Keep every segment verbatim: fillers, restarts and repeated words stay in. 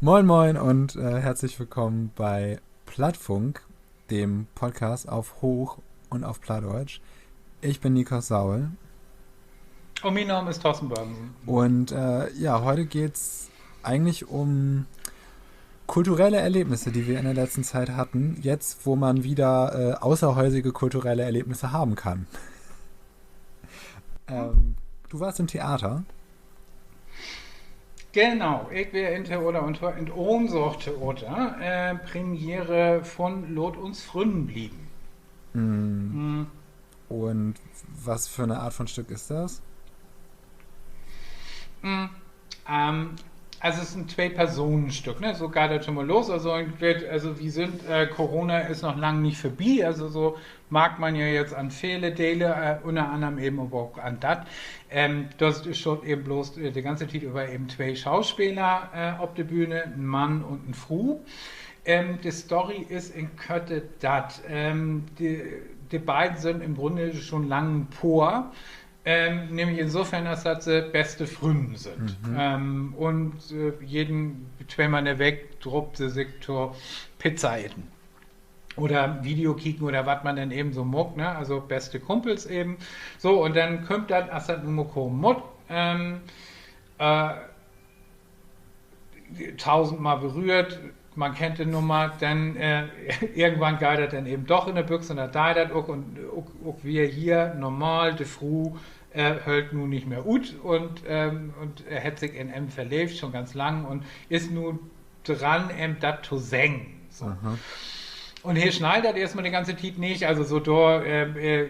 Moin, moin und äh, herzlich willkommen bei Plattfunk, dem Podcast auf Hoch- und auf Plattdeutsch. Ich bin Nikos Saul. Und mein Name ist Thorsten Börnsen. Und äh, ja, heute geht's eigentlich um kulturelle Erlebnisse, die wir in der letzten Zeit hatten, jetzt, wo man wieder äh, außerhäusige kulturelle Erlebnisse haben kann. Ähm, du warst im Theater. Genau, ik weer in Theater, un zwar in 't Ohnsorg-Theater, äh, Premiere von Laat uns Frünnen blieven. Und was für eine Art von Stück ist das? Ähm, also 't is en Twee-Personen-Stück, ne? So geiht dat schon mal los. Also, also wi sünd, äh, Corona is noch lang nich vörbi, also so markt man ja jetzt an vele Dele, äh, ünner annern even aver ok an dat. Ähm, dor is schon even bloots äh, de ganze Tiet över even twee Schauspeler äh, op de Bühne, en Mann un en Fru. Ähm, de Story is in Körte dat, ähm, de, de beiden sünd in'n Grunne schon lang en Poor. Ähm, nämlich insofern, as dat se beste Frünnen sünd. Ähm, un äh, jeden, tweemal in de Week draapt se sik to Pizza eten. Oder Video kieken oder wat man denn even so maakt, ne? Also beste Kumpels even. So, un denn kümmt dat, as dat nu mal kamen mutt, ähm, äh, tausendmal berührt, man kennt de Nummer, denn äh, irgendwann geiht dat denn even doch in de Büx un dat deit dat ok un ok, ok weer hier normal, de Fru äh, höllt nu nich mehr ut un, ähm, un hett sik in em verleevt, schon ganz lang, un is nu dran, em dat to seggen. So. Un he snallt dat eerstmal de ganze Tiet nich, also so dor, äh, äh,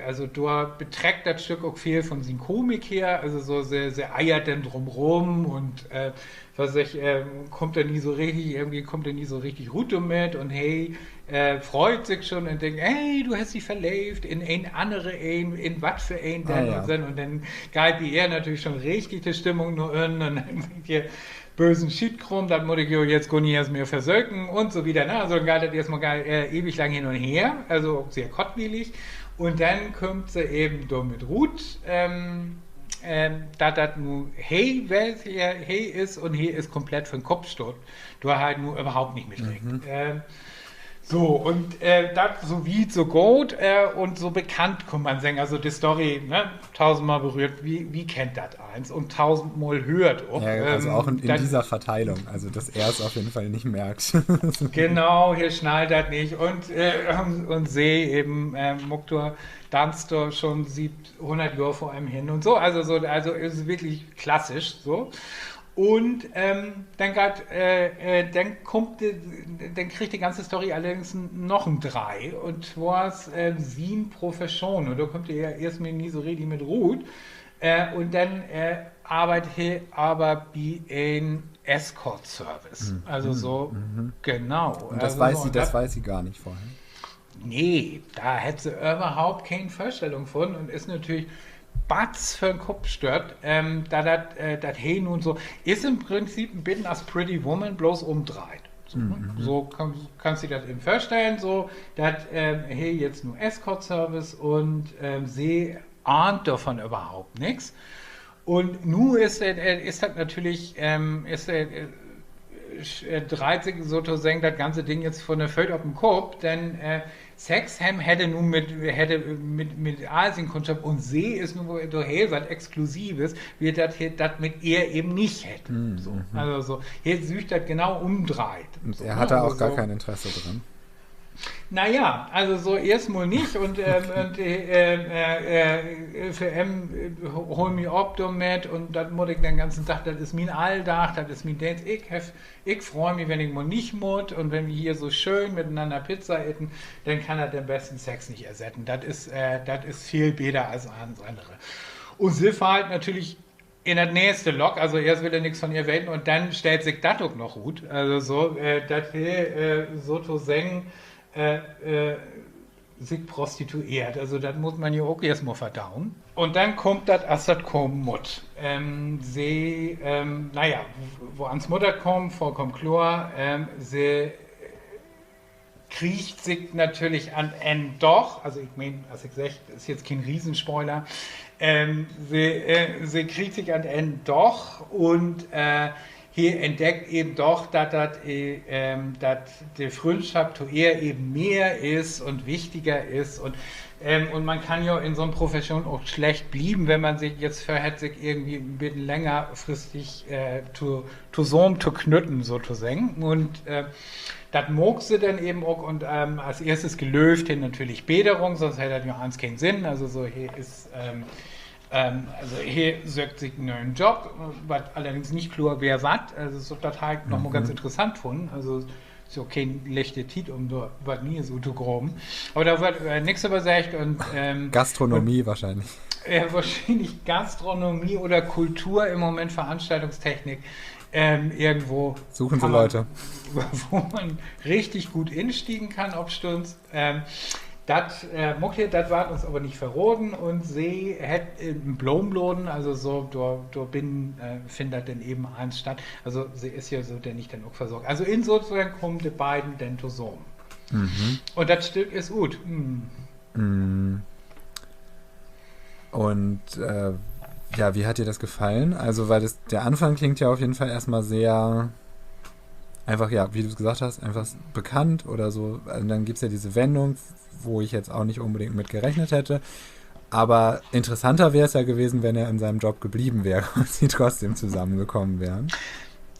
also dor betreckt dat Stück ok veel von sien Komik her, also so, se, se eiert denn drumrum un äh, wat weet ik, äh, kummt dor nie so richtig, irgendwie kummt dor nie so richtig rut dormit un he äh, freut sik schon un denkt, hey, du hest di verleevt in en annere een, in wat för een denn un so. Un denn geiht bi ehr natürlich schon richtig de Stimmung na ünnen un denn denkt ehr, bösen Schietkraam, dat mutt ik jo jetzt gor nich eerst mehr versöken un so wieder, ne? Also denn geiht dat eerstmal äh, ewig lang hen un her, also ok sehr kortwielig. Un denn kümmt se even dormit rut, ähm, ähm, dat dat nu he, he is un he is komplett vör'n Kopp stött. Dor harr he nu överhaupt nich mit rekent. Ähm, so, un äh, dat so wiet, so goot äh, un so bekannt, kunn man seggen. Also de Story, ne, tausendmal berührt, wi, wi kennt dat allens un tausendmal höört ok. Ja, also ähm, auch in, in dieser Verteilung, also dass er es auf jeden Fall nicht merkt. Genau, he snallt dat nich. Un, äh, un se even, äh, maakt dor, danzt dor schon siet hunnert Johr vör em hen un so. Also, so, also is wirklich klassisch so. Un ähm, denn geiht, äh, äh, denn kummt, de, denn kriggt de ganze Story allerdings noch en Dreh. Un twors äh, sien Profession. Un dor kümmt he ja eerstmal nie so richtig mit rut. Äh, un denn äh, arbeidt he aver bi en Escort-Service. Also so, genau. Und das weiß sie, das weiß sie gar nicht vorher? Nee, dor hett se överhaupt keen Vörstellung von un is natürlich batz vör'n Kopp stött, ähm, dat, dat, äh, dat he nu so, is in Prinzip en beten as Pretty Woman, bloots ümdreiht. So, ne? So kann, kannst di dat even vörstellen, so, dat ähm, he jetzt nu Escort-Service un ähm, se ahnt dorvon överhaupt nix. Un nu is, äh, is dat natürlich, ähm, is, äh, äh, dreiht sik sotoseggen dat ganze Ding jetzt von de Fööt op den Kopp, denn äh, Sex hebben hett he nu mit, hett he mit, mit all sien Kundschaft un se is nu dorher wat Exklusives, wiel dat he dat mit ehr even nich hett. So, also so, he süht dat genau ümdreiht. Und er hat da auch gar kein Interesse dran. Na ja, also so eerstmal nich un, ähm, un äh, äh, äh, för em, äh, hool mi op dormit un dat mutt ik den ganzen Dag, dat is mien Alldag, dat is mien Deenst. Ik heff, ik frei mi, wenn ik mal nich mutt un wenn wi hier so schöön mitenanner Pizza eten, denn kann dat den besten Sex nich ersetten. Dat is, äh, dat is veel beter as allens annere. Un se fallt natürlich in dat nächste Lock, also eerst will he nix von ehr weten un denn stellt sik dat ok noch rut. Also so, äh, dat he äh, sotoseggen äh, äh, sik prostitueert. Also dat mutt man ja ok eerstmal verdauen. Un denn kummt dat, as dat kamen mutt. Ähm, se, ähm, na ja, woans mutt dat kamen? Vullkamen kloor. Ähm, se kriegt sik natürlich an't Enn doch, also ik meen, as ik segg, is jetzt keen Riesenspoiler, ähm, se, äh, se kriegt sik an't Enn doch un äh, he entdeckt even doch, dat dat, äh, ähm, dat de Fründschop to ehr even mehr is un wichtiger is un, ähm, un man kann ja in so'n Profession ok slecht blieven, wenn man sik jetzt vörhett, sik irgendwie en beten längerfristig, äh, to, tosamen to knütten, sotoseggen. Un, äh, dat maakt se denn even ok un, ähm, as eerstes gelöövt he natürlich Beterung, sonst hett dat ja allens keen Sinn. Also so, he is, ähm, ähm, also he söcht sik en ne'en Job, wat allerdings nich kloor weer, wat. Also so, dat harr ik noch mal ganz interessant funnen. Also is ja ok keen lechte Tiet, um dor wat Nees uttograven. Aver dor ward, äh, nix över seggt un, ähm, Gastronomie wahrscheinlich. Äh, wahrscheinlich Gastronomie oder Kultur, in Moment Veranstaltungstechnik, ähm, irgendwo, wo man richtig goot instiegen kann, opstunns. Ähm, dat, äh, maakt he, dat warrt uns aver nich verraden. Un se hett, äh, en Blomenladen, also so, dor, dor binnen, äh, finnt dat denn even allens statt. Also se is ja so, denk ik, denn ok versorgt. Also insofern kaamt de beiden denn tosamen. Un dat Stück is ut. Und äh, ja, wie hat dir das gefallen? Also, weil das, der Anfang klingt ja auf jeden Fall erstmal sehr einfach, ja, wie du es gesagt hast, einfach bekannt oder so. Und dann gibt's ja diese Wendung, wo ich jetzt auch nicht unbedingt mit gerechnet hätte. Aber interessanter wäre es ja gewesen, wenn er in seinem Job geblieben wäre und sie trotzdem zusammengekommen wären.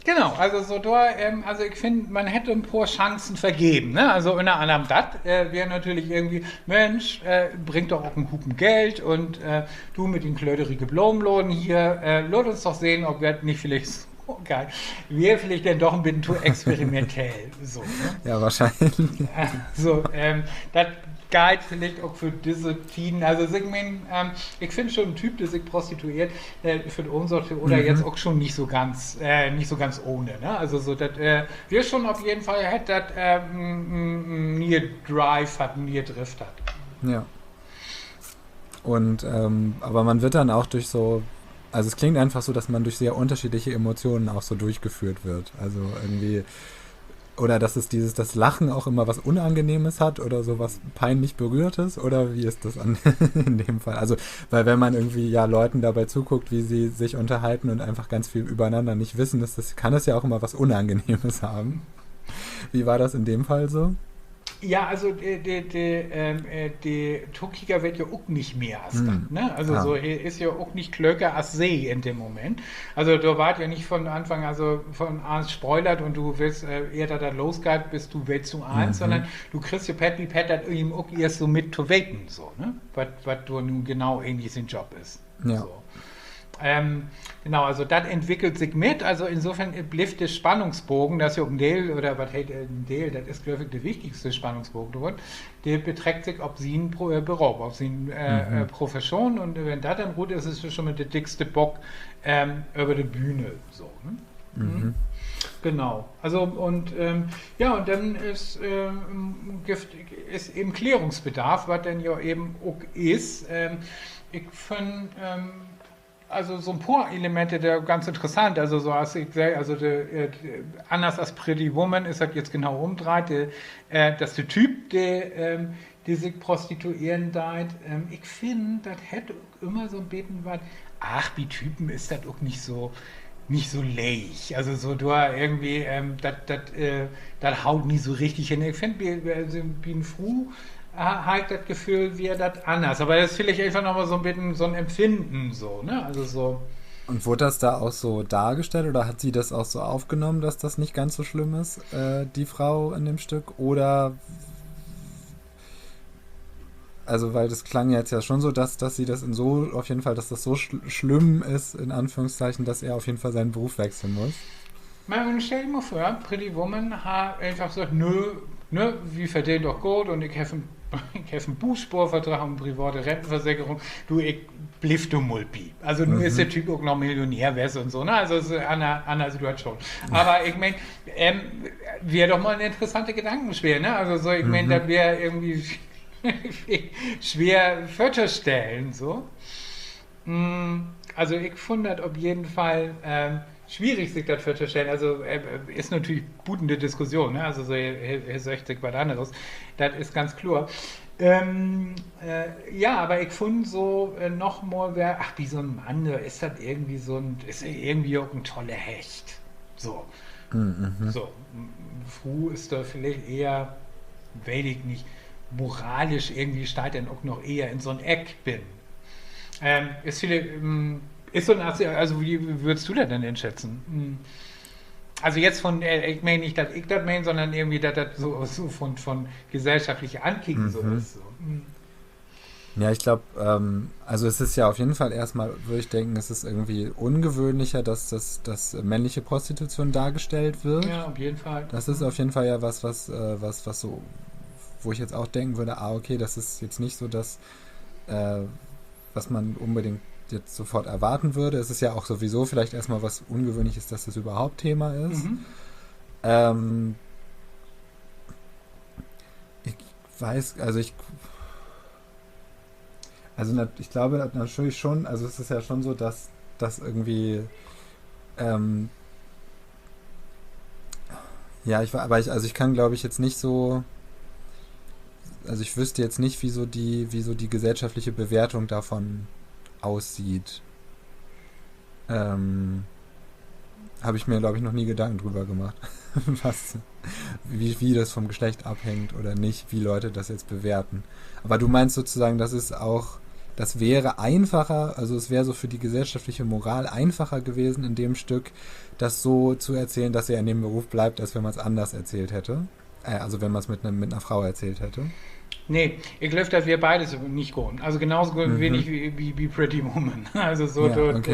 Genau, also so dor, ähm, also ik finn, man hett en poor Chancen vergeven, ne? Also ünner annerm dat, äh, weer natürlich irgendwie, Mensch, äh, bringt doch ok en Hupen Geld un, äh, du mit dien klöterige Blomenladen hier, äh, laat uns doch sehn, of dat nich villicht so geil weer, villicht denn doch en beten to experimentell, so, ne? Ja, wahrscheinlich. So, ähm, dat geiht villicht ok för disse Tieden. Also, ik meen, ähm, ik finn schon en Typ, de sik prostitueert, äh, för 't Ohnsorg-Theater jetzt ok schon nich so ganz, äh, nich so ganz ohne, ne? Also so, dat, äh, weer schon op jeden Fall, hett dat, äh, en, en, en ne'e Drive hatt, en ne'e Drift hatt. Ja. Und, ähm, aber man wird dann auch durch so, also es klingt einfach so, dass man durch sehr unterschiedliche Emotionen auch so durchgeführt wird. Also irgendwie, oder dass es dieses, das Lachen auch immer was Unangenehmes hat oder so was peinlich Berührtes, oder wie ist das an, in dem Fall? Also, weil wenn man irgendwie ja Leuten dabei zuguckt, wie sie sich unterhalten und einfach ganz viel übereinander nicht wissen, ist das, kann das ja auch immer was Unangenehmes haben. Wie war das in dem Fall so? Ja, also de, de, de, ähm, äh, de Tokieker weet ja ok nich mehr as dat, ne? Also so, he is ja ok nich klöker as se in dem Moment. Also dor warrt ja nich von Anfang, also von an spoilert un du weetst, äh, ehr dat dat losgeiht, büst du, weetst du allens, sonnern du kriggst ja Pett bi Pett dat even ok eerst so mit to weten, so, ne? Wat, wat dor nu genau egentlich sien Job is. So. Ähm, genau, also dat entwickelt sik mit. Also insofern blifft de Spannungsbogen, dat is ja ok en Deel, oder wat heet, äh, en Deel, dat is, glööv ik, de wichtigste Spannungsbogen dorvun, de betreckt sik op sien Pro-, äh, Beroop, op sien, äh, äh, Profession. Un wenn dat denn rut is, is dat schon mal de dickste Bock, ähm, över de Bühn, so, ne? Genau. Also, un, ähm, ja, un denn is, ähm, gifft, is even Klärungsbedarf, wat denn ja even ok is. Ähm, ik finn, ähm, also so 'n poor Elemente, de ganz interessant, also so as ik seh, also de, äh, de, anners as Pretty Woman is dat jetzt genau ümdreiht, de, äh, dat is de Typ, de, ähm, de sik prostitueren deit. Ähm, ik finn, dat hett ok ümmer so 'n beten wat, ach, bi Typen is dat ok nich so, nich so leeg. Also so dor irgendwie, ähm, dat, dat, äh, dat haut nich so richtig hen. Ik finn, bi, also bi en Fru, ha-, harr ik dat Geföhl, weer dat anners. Aver dat is villicht eenfach noch mal so 'n beten so 'n Empfinden so, ne? Also so. Und wurde das da auch so dargestellt oder hat sie das auch so aufgenommen, dass das nicht ganz so schlimm ist, äh, die Frau in dem Stück? Oder Also, weil das klang jetzt ja schon so, dass, dass sie das in so, auf jeden Fall, dass das so schl-, schlimm ist, in Anführungszeichen, dass er auf jeden Fall seinen Beruf wechseln muss. Man stell di mal vör, Pretty Woman harr eenfach seggt, nö, ne, wi verdeent doch goot un ik heff en, ik heff en Buusporverdrag un en private Rentenversekerung. Du, ik bliev dor mal bi. Also, nu is de Typ ok noch Millionär west un so, ne? Also, is en anner, anner Situation. Aver ik meen, ähm, weer doch mal en interessante Gedankenspeer, ne? Also, so, ik meen, dat weer irgendwie sweer vörtostellen, so. Mm, also, ik funn dat op jeden Fall, ähm, swierig, sik dat vörtostellen. Also, äh, is natürlich buten de Diskussion, ne? Also, so, he, he, he söcht sik wat anneres. Dat is ganz kloor. Ähm, äh, ja, aver ik funn so, äh, noch mal weer, ach, bi so 'n Mann, dor is dat irgendwie so 'n, is irgendwie ok en tolle Hecht. So. So. Fru is dor villicht ehr, weet ik nich, moralisch irgendwie steiht denn ok noch ehr in so'n Eck binnen. Is, is so, also, wie würdst du dat denn inschätzen? Also jetzt von, ik meen nich, dat ik dat meen, sonnern irgendwie, dat dat so, so von, von gesellschaftliche Ankieken so is, so. Ja, ich glaube, ähm, also es ist ja auf jeden Fall erstmal, würde ich denken, es ist irgendwie ungewöhnlicher, dass das, dass männliche Prostitution dargestellt wird. Ja, auf jeden Fall. Das ist auf jeden Fall ja was, was, äh, was, was so, wo ich jetzt auch denken würde, ah, okay, das ist jetzt nicht so das, äh, was man unbedingt jetzt sofort erwarten würde. Es ist ja auch sowieso vielleicht erstmal was Ungewöhnliches, dass das überhaupt Thema ist. Mhm. Ähm, ich weiß, also ich, also ich glaube natürlich schon, also es ist ja schon so, dass das irgendwie, ähm, ja, ich, aber ich, also ich kann, glaube ich, jetzt nicht so, also ich wüsste jetzt nicht, wie so die, wie so die gesellschaftliche Bewertung davon aussieht. Ähm, Habe ich mir, glaube ich, noch nie Gedanken drüber gemacht, was, wie, wie das vom Geschlecht abhängt oder nicht, wie Leute das jetzt bewerten. Aber du meinst sozusagen, das ist auch, das wäre einfacher, also es wäre so für die gesellschaftliche Moral einfacher gewesen in dem Stück, das so zu erzählen, dass er in dem Beruf bleibt, als wenn man es anders erzählt hätte. Äh, also wenn man es mit, einem, mit einer Frau erzählt hätte. Nee, ik glööv, dat weer beides nich gahn. Also genauso wenig wie, wie, wie Pretty Woman. Also so, dat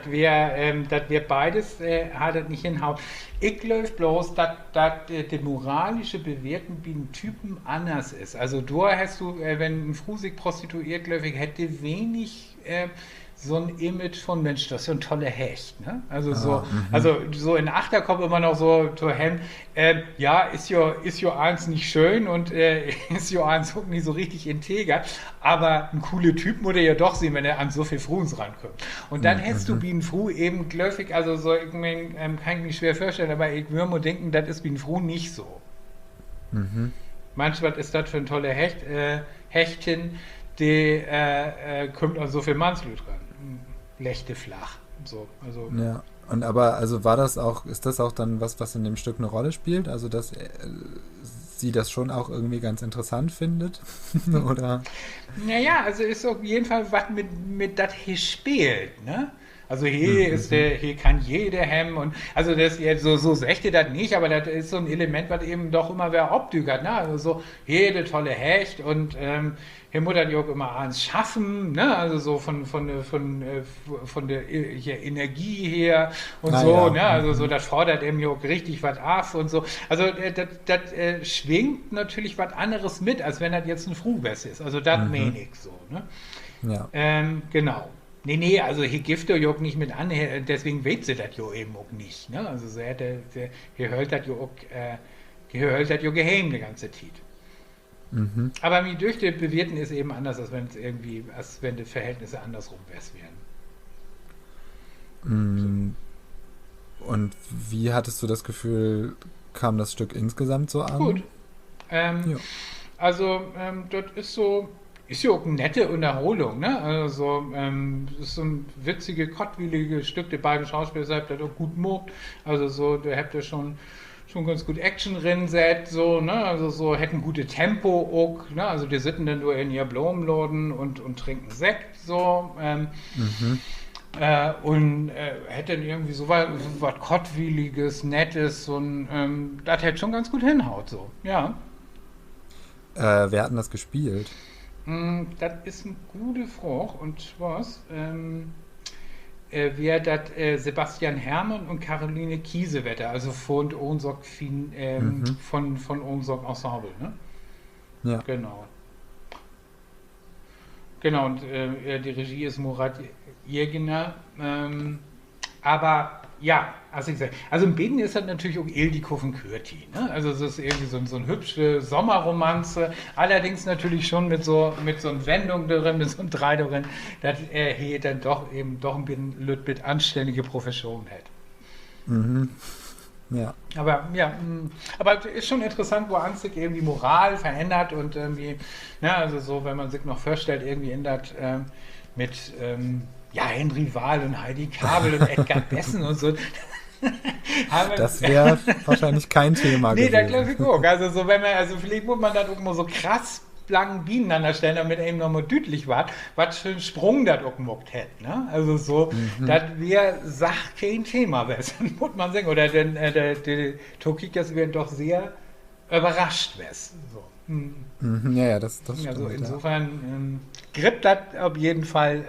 weer, dat weer beides, harr dat nich hinhaut. Ik glööv blots, dat, dat de moralische Bewerten bi en Typen anners is. Also dor hest du, wenn en Fru sik prostitueert, glööv ik, hett de wenig so'n Image von, Mensch, dat is ja en tolle Hecht, ne? Also so, also so in Achterkopp immer noch so to hebben, ja, is ja, is ja allens nich schöön un is ja allens ok nich so richtig integer, aver en coole Typ mutt he ja doch sien, wenn he an so veel Fruens rankümmt. Un denn hest du bi en Fru even, glööv ik, also so, ik meen, kann ik mi sweer vörstellen, aver ik wöör mal denken, dat is bi en Fru nich so. Manchmal is dat för en tolle Hecht, Hechtin, de kümmt an so veel Mannslüüd ran. Leggt de flach. So, also. Ja. Und aber, also war das auch, ist das auch dann was, was in dem Stück eine Rolle spielt? Also, dass äh, sie das schon auch irgendwie ganz interessant findet? Oder? Na ja, also is op jeden Fall wat mit, mit dat he speelt, ne? Also he is de, he kann jede hebben un, also dat is, so, so seggt he dat nich, aver dat is so 'n Element, wat even doch immer wedder opdükert, ne? Also so, he, de tolle Hecht un he mutt dat ja ok immer allens schaffen, ne? Also so von, von, von, von de hier Energie her un so, ne? Also so, dat foddert em ja ok richtig wat af un so. Also dat, dat swingt natürlich wat anneres mit, as wenn dat jetzt en Fru west is. Also dat meen ik so, ne? Genau. Nee, nee, also he gifft dor ja ok nich mit an, deswegen weet se dat ja even ok nich, ne? Also se hett, he höllt dat ja ok, he höllt dat ja geheem de ganze Tiet. Aver mi dücht, de Bewerten is even anners, as wenn irgendwie, as wenn de Verhältnisse annersrum west weren. Und wie hattest du das Gefühl, kam das Stück insgesamt so an? Goot. Also, dat is so, is ja ok en nette Ünnerholung, ne? Also so, is so 'n witzige, kortwielige Stück. De beiden Schauspelers hebbt dat ok goot maakt. Also so, dor hebbt de schon schon ganz goot Action rinsett, so, ne? Also so, hett en goot Tempo ok, ne? Also de sitten denn dor in ehr Blomenladen un, un drinken Sekt, so. Un hett denn irgendwie so wat, wat Kortwieliges, Nettes, so 'n, dat hett schon ganz goot hinhaut, so, ja. Wer hat denn das gespielt? Dat is en gode Fraag. Un twoors weer dat Sebastian Herrmann un Caroline Kiesewetter, also von Ohnsorg, von, von Ohnsorg Ensemble, ne? Ja. Genau. Genau, un de Regie is Murat Yeginer. Aver ja, as ik segg, also en beten is dat natürlich ok Ildikó von Kürti, ne? Also dat is irgendwie so 'n, so 'n hübsche Sommerromanze, allerdings natürlich schon mit so, mit so 'n Wendung dorin, mit so 'n Dreih dorin, dat he denn doch even doch en beten, lütt bit anstännige Profession hett. Aver ja, aver is schon interessant, woans sik even de Moral verännert un irgendwie, ne, also so, wenn man sik noch vörstellt, irgendwie in dat, mit, ja, Henry Vahl un Heidi Kabel un Edgar Bessen un so. Dat weer wahrscheinlich kein Thema. Nee, dat glööv ik ok. Also so, wenn man, also villicht mutt man dat ok mal so krass blangen bienanner stellen, dormit even noch mal düütlich warrt, wat för 'n Sprung dat ok maakt hett, ne? Also so, dat weer, sach keen Thema west, mutt man seggen. Oder denn, de Tokiekers weren doch sehr överrascht west. So. Ja, ja, dat, dat stimmt, ja. Insofern grippt dat op jeden Fall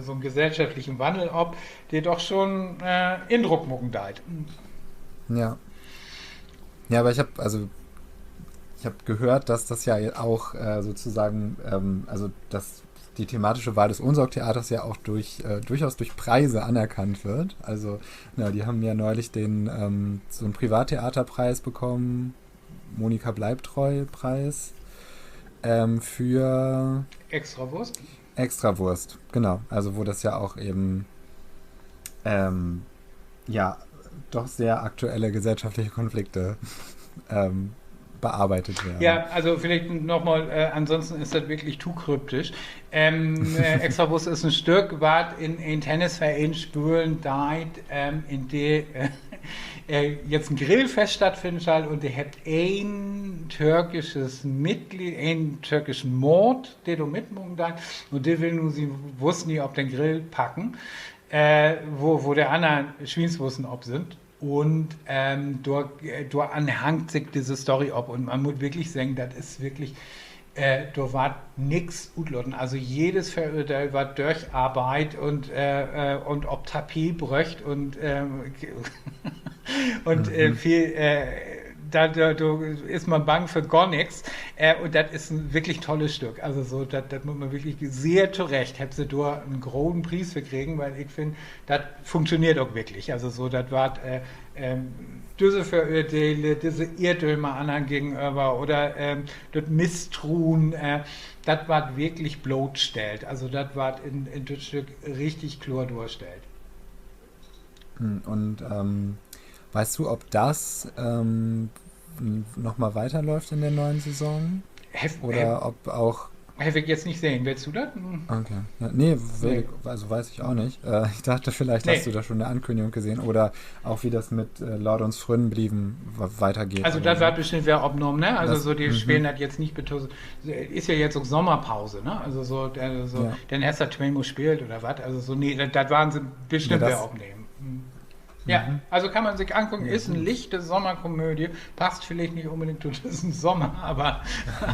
so 'n gesellschaftlichen Wannel op, de doch schon Indruck maken deit. Ja. Ja, aber ich hab, also, ich hab gehört, dass das ja auch, äh, sozusagen, ähm, also, dass die thematische Wahl des Ohnsorg-Theaters ja auch durch, äh, durchaus durch Preise anerkannt wird. Also, na, die haben ja neulich den, ähm, so einen Privattheaterpreis bekommen, Monika Bleibtreu-Preis, ähm, für Extrawurst? Extrawurst, genau. Also, wo das ja auch eben, ähm, ja, doch sehr aktuelle gesellschaftliche Konflikte, ähm, bearbeitet werden. Ja, also villicht noch mal, äh, ansonsten is dat wirklich to kryptisch. Ähm, äh, Extrawurst is en Stück, wat in en Tennisvereen spölen deit, ähm, in de, äh, äh, jetzt en Grillfest stattfinnen schall un de hebbt en türkisches Mitglied, en türkischen Maat, de dor mitmaken deit, un de will nu sien Wust nich op den Grill packen, äh, wo, wo de annern Swienswusten op sünd. Un, ähm, dor, äh, dor an hangt sik disse Story op. Un man mutt wirklich seggen, dat is wirklich, äh, dor warrt nix utlaten. Also jedes Vörurteel warrt dörcharbeidt un, äh, äh, un op Tapet bröcht un, ähm, un, äh, veel, äh, dor, dor, dor is man bang för gor nix. Äh, un dat is en wirklich tolles Stück. Also so, dat, dat mutt man wirklich, sehr to Recht hebbt se dor en groten Pries för kregen, weil ik finn, dat funktioneert ok wirklich. Also so, dat warrt, äh, ähm, düsse Vörurtele, düsse Irrtümer annern gegenöver oder, ähm, dat Misstruun, äh, dat warrt wirklich blootstellt. Also dat warrt in, in düt Stück richtig kloor dorstellt. Hm, und, ähm, weißt du, ob das, ähm, n-, noch mal weiterläuft in der neuen Saison? Heff, oder heff, ob auch heff ik jetzt nich sehn. Weetst du dat? Okay. Ja, nee, will ich, also weiß ich auch nicht. Äh, ich dachte, vielleicht hast du da schon eine Ankündigung gesehen oder auch, wie das mit, äh, Laat uns Frünnen blieven wa-, weitergeht. Also, dat warrt bestimmt wedder opnahmen, ne? Also, so, de spelen dat jetzt nich bet, is ja jetzt ok Sommerpause, ne? Also, so, denn hest dat tweemal speelt oder wat? Also, so, nee, dat, dat warrn se bestimmt wedder opnehmen. Ja, also kann man sik angucken, is en lichte Sommerkomödie, passt villicht nich unbedingt to düssen Sommer, aver,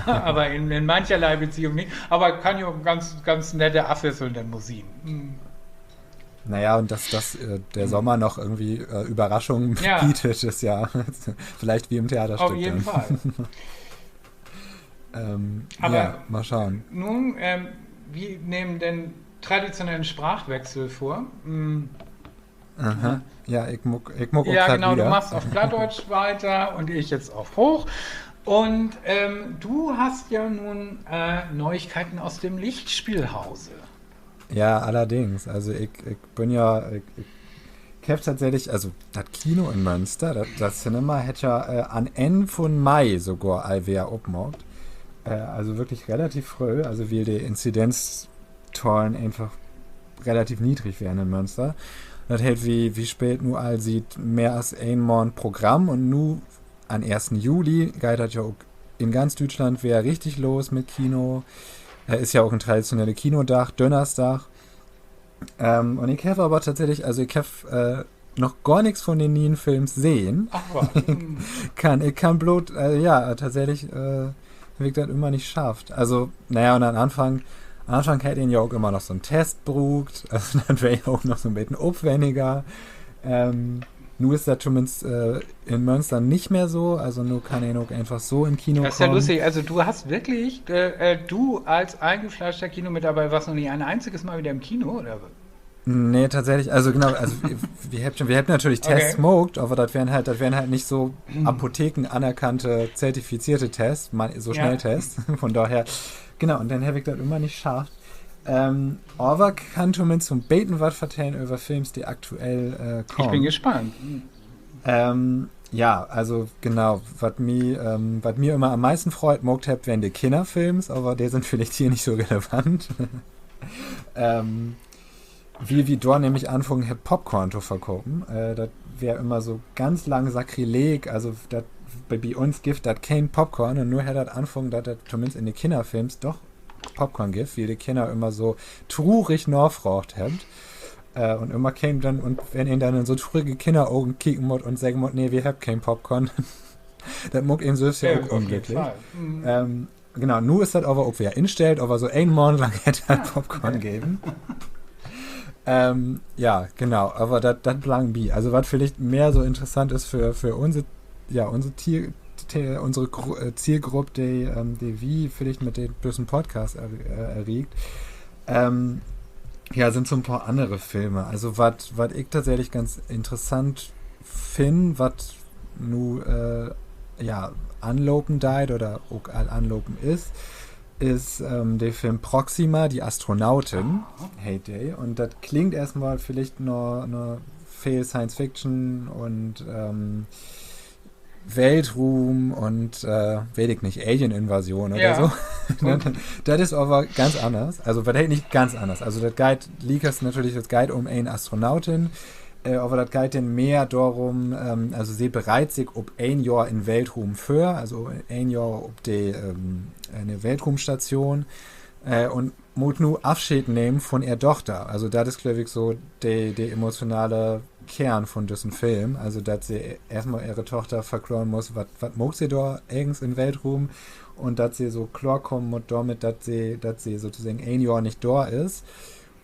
aver in, in mancherlei Beziehung nich. Aver kann ja ok en ganz, ganz nette, afwesselnde Musik. Naja, und dass, dass, äh, der Sommer noch irgendwie, äh, Überraschungen bietet, ist ja vielleicht wie im Theaterstück dann. Auf jeden Fall. Ähm, ja, mal schauen. Nun, ähm, wi nehmen den traditionellen Sprachwechsel vor. Aha. Ja, ik maak, ik maak ok grad wieder. Ja, genau, du machst auf Plattdeutsch weiter und ich jetzt auf Hoch. Und, ähm, du hast ja nun, äh, Neuigkeiten aus dem Lichtspielhause. Ja, allerdings. Also ik, ik bün ja, ik, ik heff tatsächlich, also dat Kino in Mönster, dat, dat Cinema hett ja, äh, an Enn vun Mai sogor al weer opmaakt. Äh, also wirklich relativ fröh, also wiel de Inzidenztahlen eenfach relativ niedrig weren in Mönster. Dat heet, wi, wi speelt nu al siet mehr as een Maand Programm un nu an eersten Juli geiht dat ja ok in ganz Düütschland weer richtig los mit Kino. Äh, is ja ok en traditionelle Kinodag, Dönnersdag. Ähm, un ik heff aver tatsächlich, also ik heff, äh, noch gor nix vun de ne'en Films sehn. Ach wat. Kann, ik kann bloot, äh, ja, tatsächlich, äh, heff ik dat ümmer nich schafft. Also, naja, un an Anfang, an Anfang hett een ja ok ümmer noch so'n Test bruukt. Also, dat weer ja ok noch so'n beten opwenniger. Ähm, nu is dat tominnst, äh, in Mönster nich mehr so. Also, nu kann een ok eenfach so in Kino kamen. Dat is ja lustig. Also, du hast wirklich, äh, äh, du als eingefleischter Kinomitarbeiter warst noch nie ein einziges Mal wieder im Kino, oder wat? Nee, tatsächlich, also genau, also wi, wi hebbt schon, wi hebbt natürlich Tests maakt, aver dat weren halt, dat weren halt nich so Apotheken anerkannte, zertifizierte Tests, so Schnelltests. Vun dorher, genau, un denn heff ik dat ümmer nich schafft. Ähm, aver kann tominnst so'n beten wat vertellen över Films, de aktuell, äh, kaamt. Ik bün gespannt. Ähm, ja, also genau, wat mi, ähm, wat mi ümmer an'n meisten Freud maakt hett, weren de Kinnerfilms, aver de sünd villicht hier nich so relevant. Ähm, wiel wi dor nämlich anfungen hebbt, Popcorn to verkopen. Äh, dat weer ümmer so ganz lang Sakrileg, also dat, bi uns gifft dat keen Popcorn, un nu hett dat anfungen, dat dat tominnst in de Kinnerfilms doch Popcorn gifft, wiel de Kinner ümmer so trurig nafraagt hebbt, un ümmer keen denn, un wenn een denn in so trurige Kinnerogen kieken mutt un seggen mutt: Nee, wi hebbt keen Popcorn, dat maakt een sülvst ja ok unglücklich. Genau, nu is dat aver ok weer instellt, aver so een Maand lang hett dat Popcorn geven. Ja, genau, aver dat, dat blang bi. Also wat villicht mehr so interessant is för, för unse, ja, unse, unsere Zielgrupp, de, de wi villicht mit düssen Podcast erriekt, ja, sünd so 'n paar annere Filme. Also wat, wat ik tatsächlich ganz interessant finn, wat nu, ja, anlopen deit oder ok al anlopen is, is de Film Proxima, die Astronautin, heet de. Un dat klingt eerstmal villicht na, na veel Science Fiction un Weltruum un, weet ik nich, Alien-Invasion oder so. Dat is aver ganz anners. Also wat heet nich ganz anners? Also dat geiht liekers natürlich, dat geiht üm en Astronautin, aver dat geiht denn mehr dorum, also se bereit sik op een Johr in Weltruum vör, also een Johr op de, in de Weltruumstation, un mutt nu Afscheed nehmen von ehr Dochter. Also dat is, glööv ik, so de, de emotionale Kern von düssen Film. Also dat se eerstmal ehre Dochter verkloren mutt, wat, wat maakt se dor egens in Weltruum, un dat se so kloorkamen mutt dormit, dat se, dat se sotoseggen een Johr nich dor is.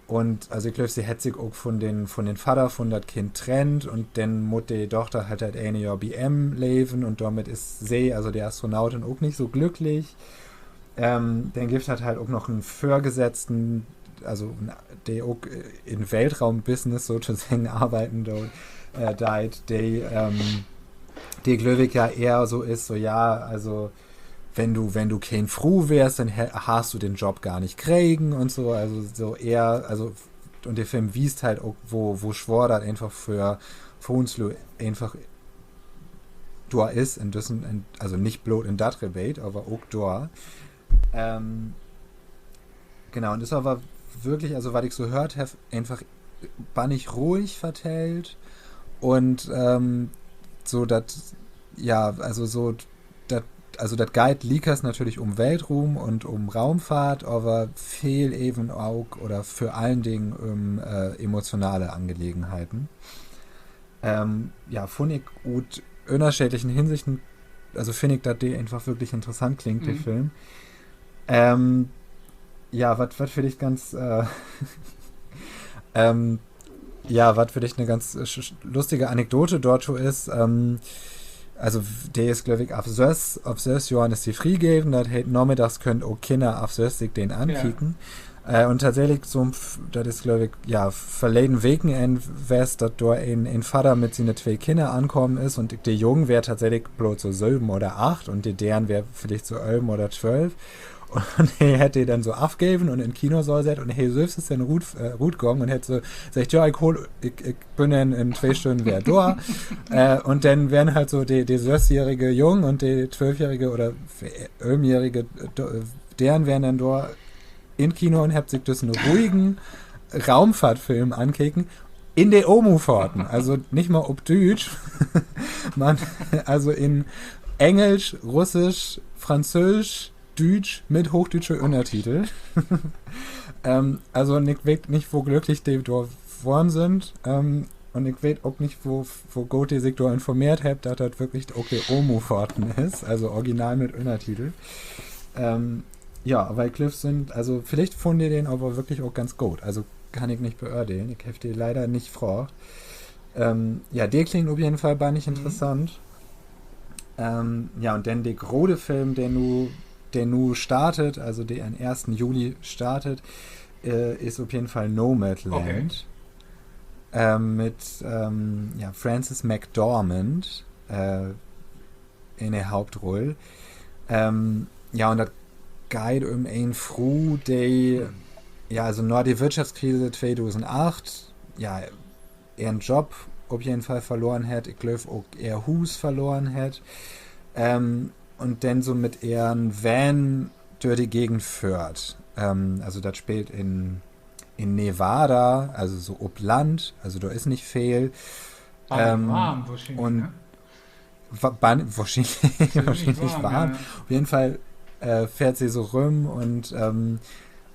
Un also ik glööv, se hett sik ok von den, von den Vadder von dat Kind trennt un denn mutt de Dochter halt dat ene Johr bi em leven un dormit is se, also de Astronautin, ok nich so glücklich. Denn gifft dat halt ok noch en Vörgesetzten, also de ok in Weltraumbusiness sotoseggen arbeiden deit, de, de, glööv ik, ja ehr so is, so, ja, also wenn du, wenn du keen Fru weerst, denn harrst du den Job gar nich kregen un so, also so ehr, also, un de Film wiest halt ok, wo, wo swoor dat eenfach för Fruenslüüd eenfach dor is, in düssen, also nich bloot in dat Rebeet, aver ok dor. Genau, un is aver würklich, also wat ik so höört heff, eenfach bannig ruhig vertellt un so dat, ja, also so, also dat geiht liekers natürlich üm Weltruum un üm Raumfahrt, aver veel even ok oder vör allen Dingen üm emotionale Angelegenheiten. Ja, funn ik ut ünnerscheedlichen Hinsichten, also finn ik, dat de eenfach würklich interessant klingt, de Film. Ja, wat, wat villicht ganz, ja, wat villicht 'ne ganz lustige Anekdote dorto is, also de is, glööv ik, af söss, af söss Johren is de friegeven, dat heet, namiddags köönt ok Kinner af söss sik den ankieken. Un tatsächlich, so, dat is, glööv ik, ja, verleden Wekenenn west, dat dor en, en Vadder mit siene twee Kinner ankamen is un de Jung weer tatsächlich bloot so söven oder acht un de Deern weer villicht so ölven oder twölf. Un he hett de denn so afgeven un in Kinosaal sett un he sülvst is denn rut, rutgahn un hett so seggt: Ja, ik hool, ik, ik bün denn in twee Stünnen weer dor. Un denn weren halt so de, de sössjährige Jung un de twölfjährige oder ölvenjährige Deern weren denn dor in Kino un hebbt sik düssen ruhigen Raumfahrtfilm ankeken in de Omu-Faten, also nich mal op Düütsch, man, also in Engelsch, Russisch, Franzöösch, Düütsch mit hoochdüütsche Ünnertitel. Also, un ik weet nich, wo glücklich de dor worrn sünd. Un ik weet ok nich, wo, wo goot de sik dor informeert hebbt, dat dat würklich ok de Omu-Faten is, also original mit Ünnertitel. Ja, aver ik glööv, sünd, also villicht funnen de den aver würklich ok ganz goot. Also kann ik nich beördelen. Ik heff de leider nich fraagt. Ja, de klingt op jeden Fall bannig interessant. Ja, un denn de grote Film, de nu, de nu startet, also de an'n eersten Juli startet, is op jeden Fall Nomadland. Mit, ja, Frances McDormand in de Hauptrull. Ja, un dat geiht üm en Fru, de, ja, also na de Wirtschaftskrise tweedusend acht, ja, ehren Job op jeden Fall verloren hett, ik glööv ok ehr Huus verloren hett, un denn so mit ehren Van dör de Gegend föhrt. Also dat speelt in, in Nevada, also so op Land, also dor is nich veel. Ähm, un wa-, bannig, wohrschienlich, wohrschienlich warm. Op jeden Fall, äh, fahrt se so rüm un, ähm,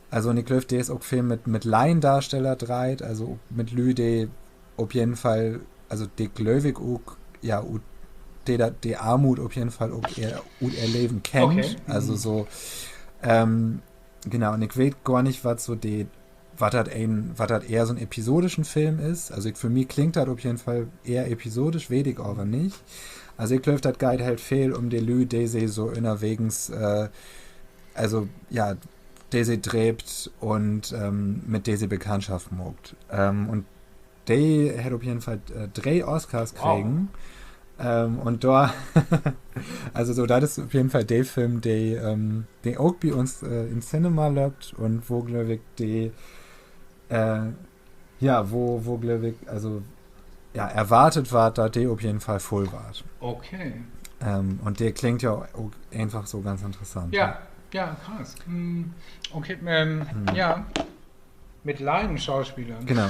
also, un ik glööv, de is ok veel mit, mit Laiendarsteller dreiht, also ok mit Lüüd, de op jeden Fall, also de, glööv ik, ok, ja, ut, de dat, de Armoot op jeden Fall ok ehr, ut ehr Leven kennt. Also so, ähm, genau, un ik weet gor nich, wat so de, wat dat en, wat dat ehr so 'n episodischen Film is. Also ik, för mi klingt dat op jeden Fall ehr episodisch, weet ik aver nich. Also ik glööv, dat geiht halt veel üm de Lüüd, de se so ünnerwegens, äh, also, ja, de se dreept un, ähm, mit de se Bekanntschaft maakt. Ähm, un de hett op jeden Fall, äh, dree Oscars kregen. Ähm, un dor, also so, dat is op jeden Fall de Film, de, ähm, de ok bi uns, äh, in Cinema löppt un wo, glööv ik, de, äh, ja, wo, wo, glööv ik, also, ja, erwartet warrt, dat de op jeden Fall vull warrt. Ähm, un de klingt ja ok eenfach so ganz interessant. Ja, ja, krass. Hm, okay, ähm, ja. Mit Laienschauspelers. Genau.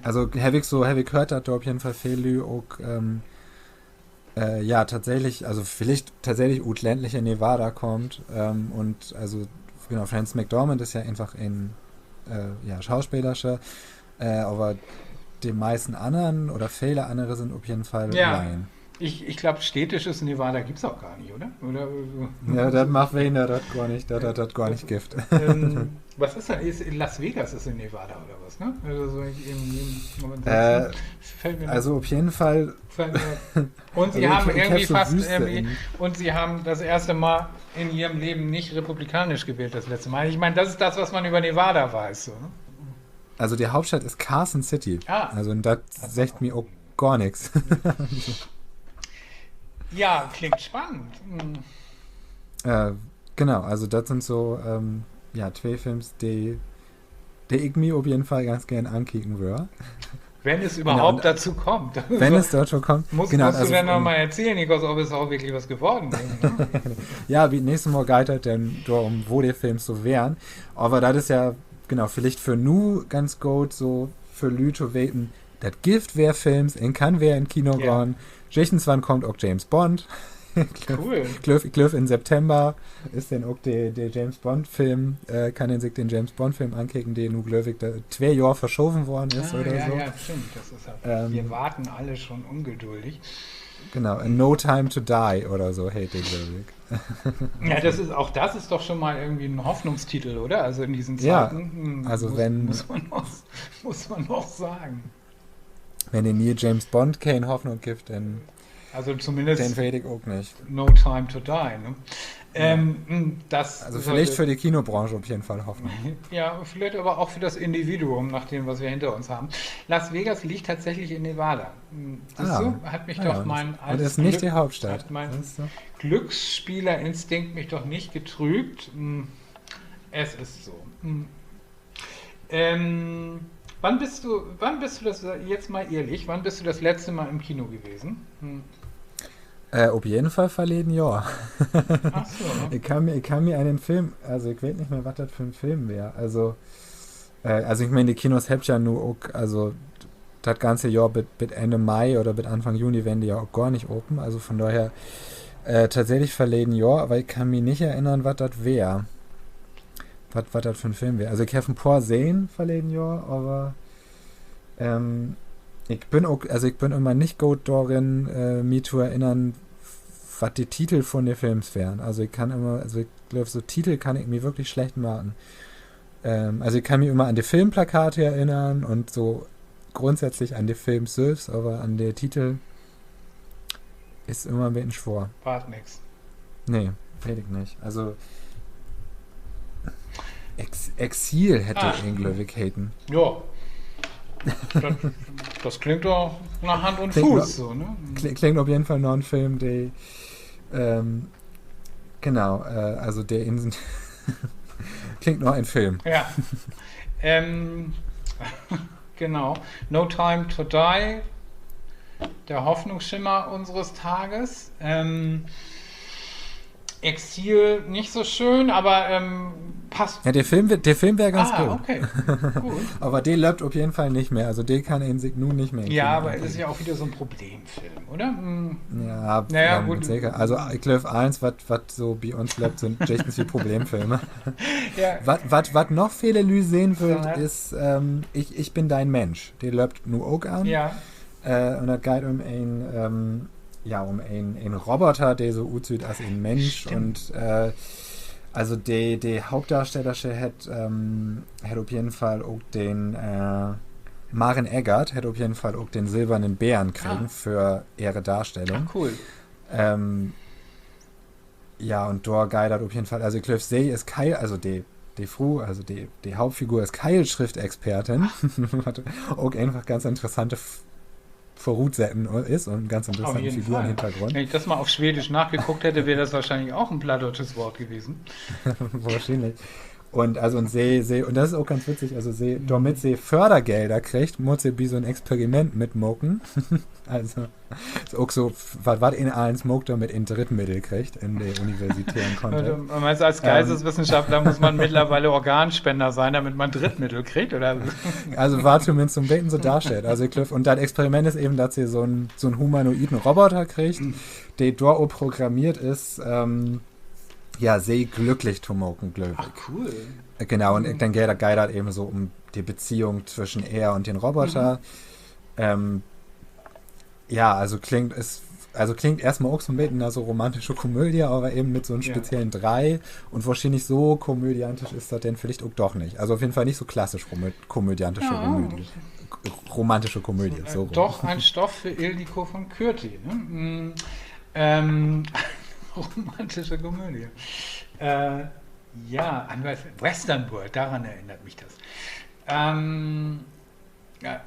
Also heff ik so, heff ik höört, dat dor op jeden Fall veel Lüüd ok, ähm, äh, ja, tatsächlich, also villicht tatsächlich ut ländliche Nevada kaamt, ähm, un also, genau, Frances McDormand is ja eenfach en, äh, ja, Schauspelersch, äh, aver de meisten annern oder vele annere sünd op jeden Fall Laien. Ich, ich glaub, städtisches Nevada gibt's auch gar nicht, oder? Oder, äh, ja, dat mag ween, dat dat gor nich, dat dat dat gor nich gifft. Ähm, was ist denn, ist, Las Vegas ist in Nevada oder was, ne? Also so, ich, ähm, ähm, aber ansonsten fällt mir also auf jeden Fall. Und sie haben irgendwie fast irgendwie, und sie haben das erste Mal in ihrem Leben nicht republikanisch gewählt, das letzte Mal. Ich meine, das ist das, was man über Nevada weiß, so, ne? Also de Hauptstadt is Carson City. Also, un dat seggt mi ok gor nix. Ja, klingt spannend. Äh, genau, also dat sünd so, ähm, ja, twee Films, de, de ik mi op jeden Fall ganz geern ankieken wöör. Wenn es überhaupt dazu kommt. Wenn es dorto kummt. Genau, musst du denn noch mal erzählen, Nikos, ob es auch wirklich was geworden ist, ne? Ja, bi't nächste Mal geiht dat denn dorum, wo de Films so weren. Aver dat is ja, genau, villicht för nu ganz goot, so för Lüüd to weten, dat gifft weer Films, een kann weer in Kino gahn. Jichtenswann kummt ok James Bond. Ik glööv, ik glööv, in September is denn ok de, de James-Bond-Film, äh, kann een sik den James-Bond-Film ankieken, de nu, glööv ik, twee Johr verschoven worrn is oder so. Ja, stimmt. Das ist halt, wir warten alle schon ungeduldig. Genau, No Time to Die oder so heet de, glööv ik. Ja, das ist, auch das ist doch schon mal irgendwie ein Hoffnungstitel, oder? Also in diesen Zeiten, also muss man noch, muss man noch sagen. Wenn de ne'e James Bond keen Hoffnung gifft, denn, also zumindest, denn weet ik ok nich. No Time to Die, ne? Also villicht för de Kinobranche op jeden Fall Hoffnung. Ja, vielleicht aber auch für das Individuum, nach dem, was wir hinter uns haben. Las Vegas liegt tatsächlich in Nevada. Siehst du? Hat mich doch mein altes Glück-, hat mein Glücksspielerinstinkt mich doch nicht getrügt. Es ist so. Ähm, wann bist du, wann bist du das, jetzt mal ehrlich, wann bist du das letzte Mal im Kino gewesen? Äh, op jeden Fall verleden Johr. Ik kann mi, ik kann mi an den Film, also ik weet nich mehr, wat dat för 'n Film weer. Also, äh, also ik meen, de Kinos hebbt ja nu ok, also dat ganze Johr bit, bit Enn Mai oder bit Anfang Juni weren de ja ok gor nich open. Also vun dorher, äh, tatsächlich verleden Johr, aver ik kann mi nich erinnern, wat dat weer. Wat, wat dat för 'n Film weer. Also ik heff en poor sehn verleden Johr, aver, ähm, ik bün ok, also ik bün ümmer nich goot dorin, äh, mi to erinnern, wat de Titel vun de Films weren. Also ik kann ümmer, also ik glööv, so Titel kann ik mi würklich slecht marken. Ähm, also ik kann mi ümmer an de Filmplakate erinnern un so grundsätzlich an de Films sülvst, aver an de Titel is ümmer en beten swoor. Warrt nix. Nee, weet ik nich. Also, Ex-, Exil hett de een, glööv ik, heten. Ja. Das, das klingt doch nach Hand und Fuß, so, ne? Klingt op jeden Fall na en Film, de, ähm, genau, äh, also de Inseln. Klingt na en Film. Ja. Ähm, genau. No Time to Die, der Hoffnungsschimmer unseres Tages. Ähm, Exil nicht so schön, aber ähm, passt. Ja, de Film, de Film weer ganz ah, okay. Aver de löppt op jeden Fall nich mehr. Also de kann een sik nu nich mehr. Ja, aber is ja auch wieder so 'n Problemfilm, oder? Hm. Ja, naja, ja, gut. Seker. Also ik glööv, allens, wat, wat so bi uns löppt, sünd jichtenswie Problemfilme. Ja. Wat, wat, wat noch vele Lüüd sehn wüllt, is ähm, ich, ich bin dein Mensch. De löppt nu ok an. Ja. Äh, un dat geiht üm en, ähm, ja, üm en, en Roboter, de so utsüht as en Minsch. Stimmt. Un äh, also de, de Hauptdarstellersche hett, ähm, hett op jeden Fall ok den, äh, Maren Eggert hett op jeden Fall ok den Silbernen Bären kregen ah. för ehre Darstellung. Ah, cool. Ähm, ja, un dor geiht dat op jeden Fall. Also ik glööv, se is Kei-, also de, de Fru, also de, de Hauptfigur is Keilschriftexpertin. Wat ok eenfach ganz interessante Vörutsetten is un ganz interessante Figur im Hintergrund. Wenn ich das mal auf Schwedisch nachgeguckt hätte, wäre das wahrscheinlich auch ein plattdeutsches Wort gewesen. Wohrschienlich. Un also, un se, se, un dat is ok ganz witzig, also se, dormit se Fördergelder kriggt, mutt se bi so 'n Experiment mitmaken. Also, is ok so, wat, wat een allens maakt, dormit een Drittmittel kriggt in de universitären Kontext. Also, meinst du, als Geisteswissenschaftler muss man mittlerweile Organspender sein, damit man Drittmittel kriegt, oder? Also, warrt tominnst so 'n beten so darstellt. Also, ik glööv, un dat Experiment is even, dat se so 'n, so 'n humanoiden Roboter kriggt, de dorop programmeert is, ähm, ja, se glücklich to maken, glööv ik. Ach, cool. Genau, un ik denk, ja, dor geiht dat even so üm de Beziehung twischen ehr un den Roboter. Ähm, ja, also klingt, is, also klingt eerstmal ok so 'n beten na so romantische Komödie, aver even mit so 'n speziellen Dreh. Un wohrschienlich so komödiantisch is dat denn villicht ok doch nich. Also op jeden Fall nich so klassisch komö-, komödiantische Komödie. K-, romantische Komödie, so rum. Doch ein Stoff für Ildikó von Kürti, ne? Mm, ähm, romantische Komödie. Äh, ja, an Western World, daran erinnert mich das. Ähm, Ja,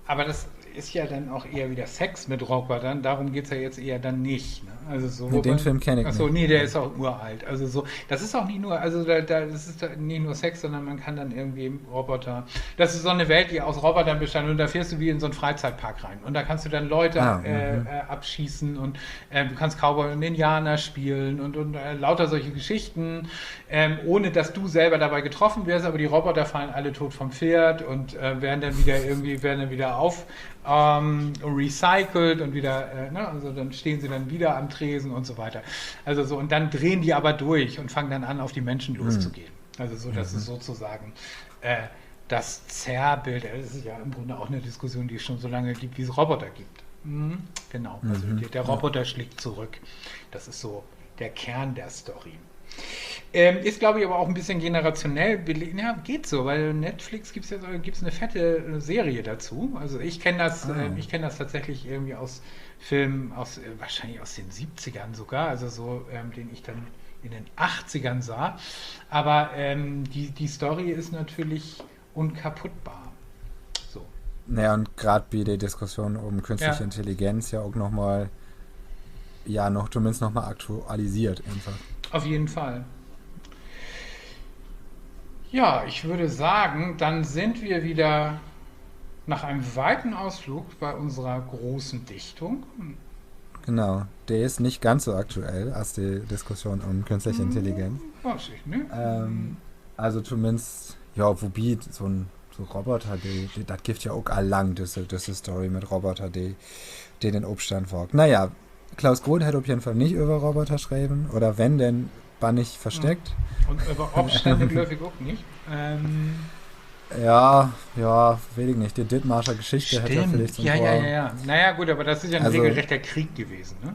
aber das ist ja dann auch eher wieder Sex mit Robotern, darum geht's ja jetzt eher dann nicht. Ne? Also so, nee, den Film kenn ik nich. Achso, nee, der ist auch uralt. Also so, das ist auch nicht nur, also da, da, das ist da nicht nur Sex, sondern man kann dann irgendwie Roboter. Das ist so eine Welt, die aus Robotern bestand und da fährst du wie in so einen Freizeitpark rein. Und da kannst du dann Leute ah, äh, mhm. äh, abschießen und äh, du kannst Cowboy und Indianer spielen und, und äh, lauter solche Geschichten. Ähm, ohne dass du selber dabei getroffen wirst, aber die Roboter fallen alle tot vom Pferd und äh, werden dann wieder irgendwie, werden dann wieder auf ähm, recycelt und wieder, äh, ne, also dann stehen sie dann wieder am Tresen und so weiter. Also so, und dann drehen die aber durch und fangen dann an, auf die Menschen loszugehen. Also so, dass es sozusagen äh, das Zerrbild, das ist ja im Grunde auch eine Diskussion, die es schon so lange gibt, wie es Roboter gibt. Mhm. Genau, also der, der Roboter schlägt zurück. Das ist so der Kern der Story. Ähm, ist, glaube ich, aber auch ein bisschen generationell belegt. Ja, geht so, weil Netflix gibt's jetzt, gibt's eine fette äh, Serie dazu. Also ich kenne das, äh, ich kenne das tatsächlich irgendwie aus Filmen, aus, äh, wahrscheinlich aus den Siebzigern sogar, also so, ähm, den ich dann in den Achtzigern sah. Aber ähm, die, die Story ist natürlich unkaputtbar. So. Naja, un graad bi de Diskussion üm künstliche Intelligenz ja ok nochmal, ja, noch, tominnst nochmal aktualiseert eenfach. Auf jeden Fall. Ja, ich würde sagen, dann sind wir wieder nach einem weiten Ausflug bei unserer großen Dichtung. Genau, de is nich ganz so aktuell as de Diskussion üm künstliche Intelligenz. Weiß ich, ne? Ähm, also tominnst, ja, wobi so 'n, so Roboter, de, de, dat gifft ja ok al lang, düsse, düsse Story mit Roboter, de, de den Opstand waagt. Na ja, Klaus Groth hett op jeden Fall nich över Roboter schreven, oder wenn, denn bannig versteckt. Un över Opstände glööv ik ok nich. Ja, ja, weet ik nich. De Dithmarscher Geschichte hett ja villicht so 'n poor. Ja, ja, ja. Na ja, gut, aber das ist ja ein regelrechter Krieg gewesen, ne?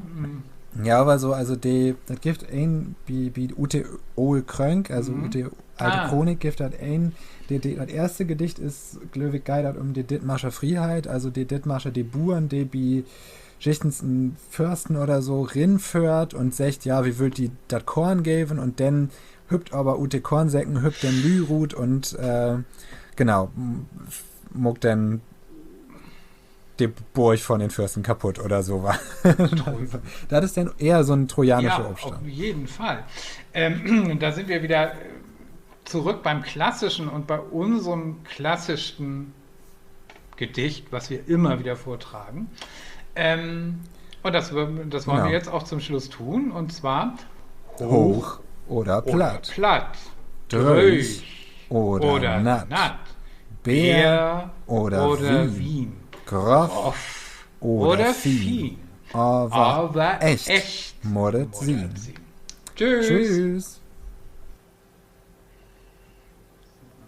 Ja, aver so, also de, dat gifft een, bi, bi Ute Ohl Krönk, also Ute Alte Chronik gifft dat een, de, de, dat eerste Gedicht is, glööv ik, geiht dat üm de Dithmarscher Frieheit, also de Dithmarscher, de Buern, de bi jichtens en Försten oder so rinföhrt un seggt, ja, wi wüllt di dat Koorn geven, un denn hüppt aver ut de Koornsäcken, hüppt denn Lüüd rut un, äh, genau, m-, maakt denn de Borg von den Försten kaputt oder so wat. Dat is denn eher so 'n trojanischer Opstand. Ja, auf jeden Fall. Ähm, da sind wir wieder zurück beim Klassischen und bei unserem klassischen Gedicht, was wir immer wieder vortragen. Ähm, und das, das wollen wir jetzt auch zum Schluss tun. Und zwar Hooch oder platt. Dröög oder natt. Beer oder Wien. Groff oder fien. Aver echt mutt dat sien. Tschüss.